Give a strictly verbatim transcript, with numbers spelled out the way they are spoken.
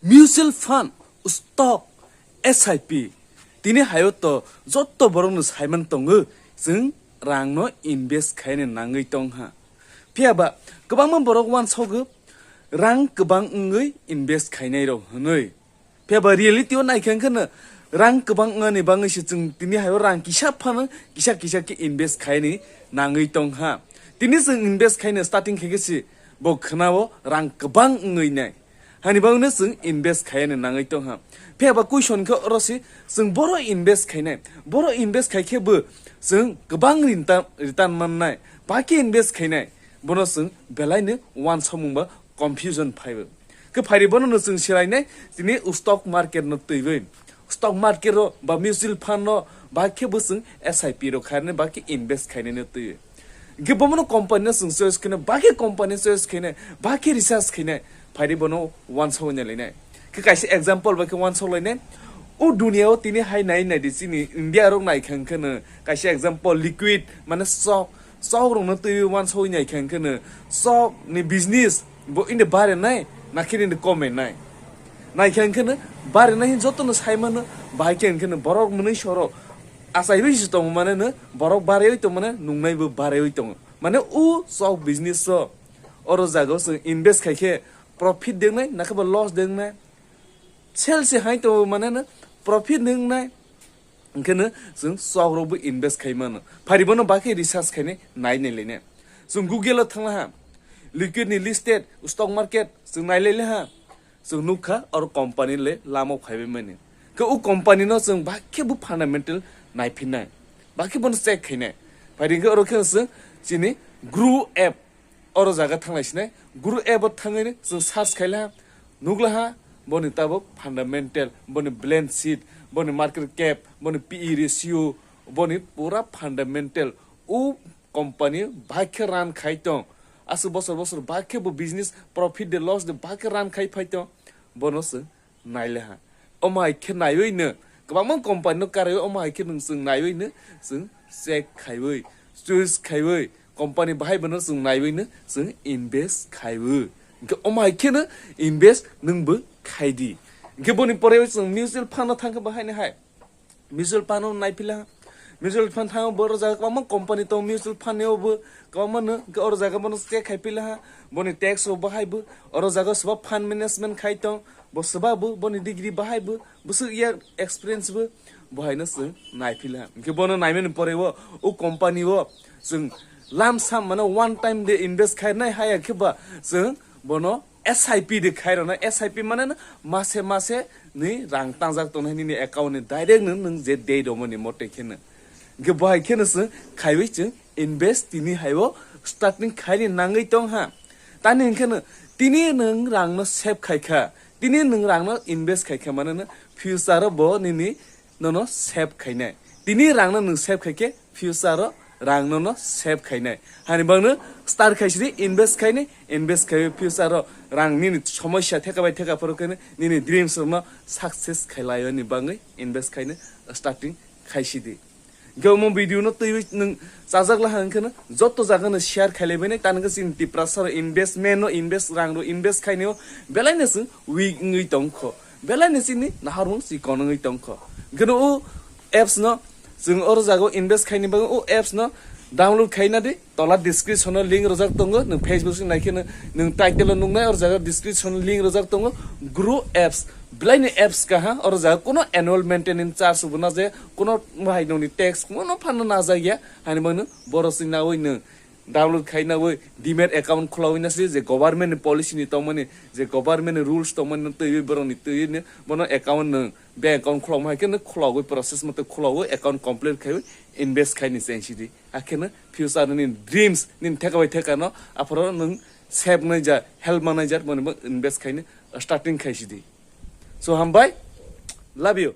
Mutual fund, stock, S I P, tini hayo to jotto borokno saiman tongo, chwng rangno invest khaina nangwi tongha. Phiya ba kwbangma borok uansogo rang kwbang wngwi invest khainai rok hwnwi. Phiya ba reality o naikha hwnkhe no rang kwbang wngnani bangwi se chwng tini hayo rang kisa phano kisa kisa khe invest khaini nangwi tongha. Tini chwng invest khaina starting khaikhe se bo khwnao rang kwbang wngwi nai. Hani bagwino chwng invest khaina nangwi tongha. Phiya ba question khe oro se chwng boro invest khainai. Boro invest khaikhe bo chwng kwbang rinta-, return mannai. Ba khe invest khainai. Bono chwng belaino uansukmung ba confusion phaibo. Khe phairi bono no chwng selainai tini stock market no twiwi. Stock market ro ba mutual fund no ba khe bo chwng S I P ro khainai ba khe invest khainai no twiwi. Hingke bomono company no chwng choice khainai, ba khe company choice khainai, ba khe research khainai, phaidi bono uansukwi nailainai. Khe kaisa example bai khe uansuk lainai. O duniya o tini hai nai nai di chini India rok nai kha hwnkhe no kaisa example liquid mane sok, sok rok no twiwi uansukwi nai kha hwnkhe no sok ni business bo inde bare nai, na khe inde kome nai. Nai kha hwnkhe no bare nai hin joto no sai mano, bai khe hwnkhe no borok mwnwi sorok achaiwi se tongo mane no, borok baraiwi tongo mane, nungnaibo baraiwi tongo. Mane o sok business o, oro jaga o chwng invest khai khe profit dengnai, nakhe ba loss dengnai. Sales se hai tongo mane no, profit dengnai. Hwnkhe no chwng sok rok bo invest khai mano. Phari bono ba khe research khainai, nai nai lainai. Chwng Google o thangla ha, liquid ni listed stock market chwng nai lai ha. Chwng nukha oro company le lama phaibai mani. Khe o company no chwng ba khe bo fundamental nai phinai. Ba khe bono check khainai. Phai ringkhe oro khe chwng chini Grow app oro jaga thanglai sinai. Grow app o thangwi chwng search khaila ha. Nukla ha boni tabuk fundamental, boni balance sheet, boni market cap, boni P E ratio, boni pura fundamental. O company bai khe run khai tong. Aswk bosor bosor bai khe bo business profit de loss de bai khe run khai phai tong. Bono chwng nai le ha. Omo hai khe naiwi no kwbangma company no karwi omo hai khe nwng chwng naiwi no chwng check khaiwi, choice khaiwi, company bahai bono chwng naiwi no chwng invest khaiwi. Hwnkhe omo hai khe no invest nwng bo khai di. Hwnkhe boni pore chwng mutual fund no thang khe bahai ni hai. Mutual fund no nai phila. Mutual fund thango bo oro jaga kwbangma company tongo mutual fund ni obo kwbangma no, hwnkhe oro jaga bono check khai phila ha. Boni tax rok bahai bo oro jaga soba fund management khai tong, bo soba bo boni degree bahai bo, bwswk year experience bo, bo hai no chwng nai phila ha. Hwnkhe bono naimani pore o, o company o chwng lump sum mane one time de invest khai nai haya khe ba chwng bono S I P de khai rwna, S I P mane no mase mase ni rang tangjak tongnai nini account ni direct no nwng je date romani mote khe no. Hwnkhe bo hai khe no chwng khaiwi chwng invest tini hai o starting khaini nangwi tong ha. Tani hwnkhe no tini nwng rang no save khai kha, tini nwng rang no invest khai kha mane no future o bo nini nono save khainai. Tini rangno nwng save khaikhe future o rang nono save khainai. Hani bangno start khaisidi invest khainai, invest khai future o rang nini somosya theka bai theka phoro khainai, nini dreams rokno success khailaiyo ni bangwi invest khainai starting khaisidi. Hwnkhe omo video no twiwi nwng chajak laha hwnkhe no joto jaga no share khailai bainai, tani hwnkhe chini Tiprasa rok investment no invest rang rok invest khainai o belai no chwng weak wngwi tongkho. Belai ni chini naharmung chikon wngwi tongkho. Hwnkhe no o apps no chwng oro jaga o invest khaini bagwi o apps no download khaina di. Tola description o link rwjak tongo. Nwng Facebook sing naikhe no nwng title o nuknai oro jaga description o link rwjak tongo. Grow apps. Belai ni apps kaha oro jaga kuno annual maintenance charge bo najaya, kuno bahai noni tax kuno phano najaya. Hani bagwi no boro sing nawi nwng download khai nawi demat account khulawi na se je government ni policy ni tongmani, je government ni rules tongmani no twiwi borok ni twiwi ni bono account no bank account khulokma hai khe no khulogwi process mote khulogwi account complete khaiwi invest khai ni cheng sidi. Hakhe no future nini dreams nini theka bai theka no aphoro nwng save nai ja help manai ja boni bo invest khai ni starting khai sidi. So hambai, love you.